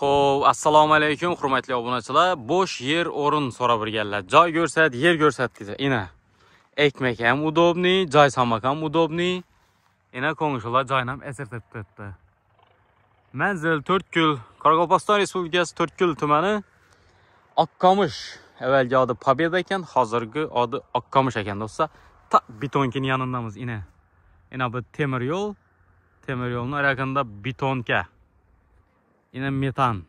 Xo'p, assalomu alaykum hurmatli obunachilar. Bo'sh yer o'rin so'rab berganlar. Joy ko'rsat, yer ko'rsat desa. Ina. Ekmek ham udobniy, joy salmoq ham udobniy. Ina qo'ng'ishilar joyini ham esirtib turibdi. Manzil To'rtko'l, Qoraqalpog'iston Respublikasi To'rtko'l tumani Oqqomish. Avvalgi odi Pobeda ekan, hozirgi odi Oqqomish ekan do'stlar. Ta Bitonkini yanındamiz ina. Ina bu temir yo'l. Temir yo'lning yaqinida Bitonka. Ina metan.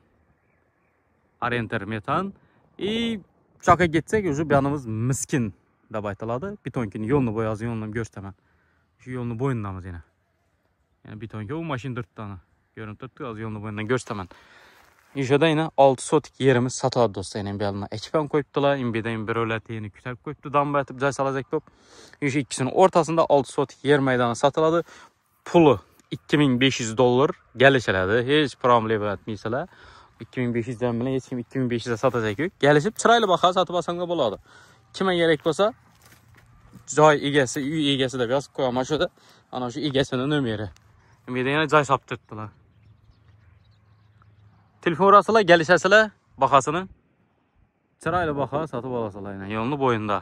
Orienter metan. И choqqa ketsak, уже bu yanimiz Miskin deb aytiladi. Bitonkini yo'lni bo'yi, yo'lni ham ko'rsataman. Shu yo'lni bo'yindamiz ina. Yana Bitonka u mashina turibdi ana. Ko'rinib turibdi, hozir yo'lni bo'yidan ko'rsataman. O'shada yana 6 sotik yerimiz sotiladi do'stlar. Yana bu yerdan ekip ham qo'yibdilar, imbedan birovlar teyini ko'tarib qo'yibdi, damba etib joy salajak bo'lib. O'sha ikkisini o'rtasida 6 sotik yer maydoni sotiladi. Puli $2500 kelishiladi. Hech problema etmaysizlar. 2500 dan bilan hech kim 2500 ga sotajak yo'q. Kelishib chiroyli baho sotib olsanglar bo'ladi. Kimga kerak bo'lsa joy egasi, uy egasi deb yozib qo'yaman shu yerda. Ana shu egasini nomeri. Bu yerda yana joy sotib turibdilar. Telefon urasizlar, kelishasizlar, bahosini chiroyli baho sotib olasizlar. Yana yo'lning bo'yida.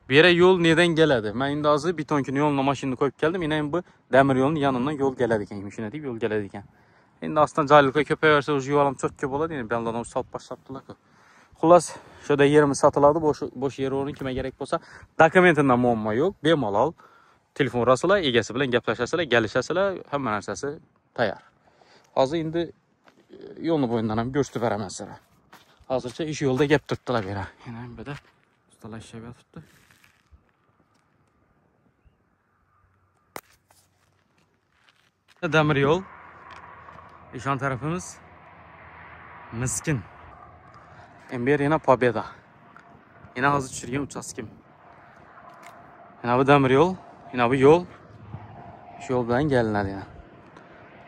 Bu yerga yo'l nedan keladi? Men endi hozir Bitonkini yo'lini mashinani qo'yib keldim. Yana bu demir yo'lning yonidan yo'l keladi ekan. Shuni deb yo'l keladi ekan. Endi ostan joyliklar ko'payaversa, o'zi yo'l ham cho'tka bo'ladi. Endi bu yerdan solib boshlabdilar. Xullas, shu yerda yerimiz sotiladi. Bo'sh yer o'rni kimga kerak bo'lsa, dokumentidan muammo yo'q. Bemalol telefon urasizlar, egasi bilan gaplashasizlar, kelishasizlar, hamma narsasi tayyor. Hozir endi yo'lni bo'yidan ham ko'rsatib beraman sizlarga. Hozircha ish yo'lda gap turibdilar bu yerda. Yana bu yerda ustalar ishlab yotibdi. Demir yo'l. Ishon tarafimiz Miskin. Endi yana Pobeda. Yana hozir tushirgan uchastkim. Yana bu demir yo'l, yana bu yo'l. Shu yo'l bilan kelinadi yana.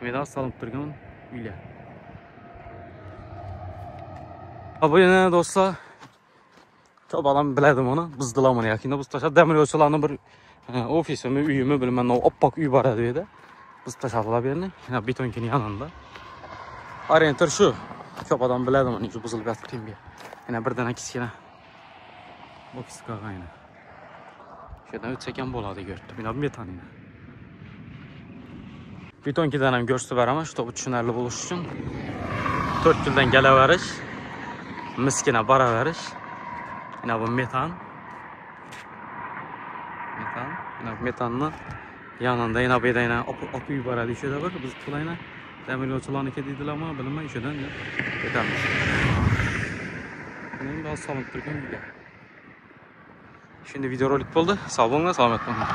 Bu yerda solinib turgan uylar. Bu yana do'stlar, ko'p odam biladi buni, buzdilar buni yaqinda buzib tashladi. Demir yo'lchilarning bir ofisimi, uyimi bilmayman, oppoq uy bor edi bu yerda. Buzib tashladilar bu yerni. Yana Bitonkini yanında. Orienter shu. Ko'p odam biladi buni, shu buzilib yotibdi bu yer. Yana bir dana kichkina ofis qolgan yana. Shu yerdan o'tsak ham bo'ladi ko'rdim. Mana bu metan yana. Bitonkidan ham ko'rsatib beraman, shu tushunarli bo'lish uchun. To'rtko'ldan kelaverish, Miskina boraverish. Yana bu metan. Metan, yana bu metanni yanında yana bu yerda yana op uy bor edi, shu yerda bir biz to'layna demir yo'lchilarniki deydilarmi, bilmayman, o'sha yerdan ketamiz. Endi hozir solinib turgan uylar. Shunda videorolik bo'ldi. Sog' bo'linglar, salomat bo'linglar.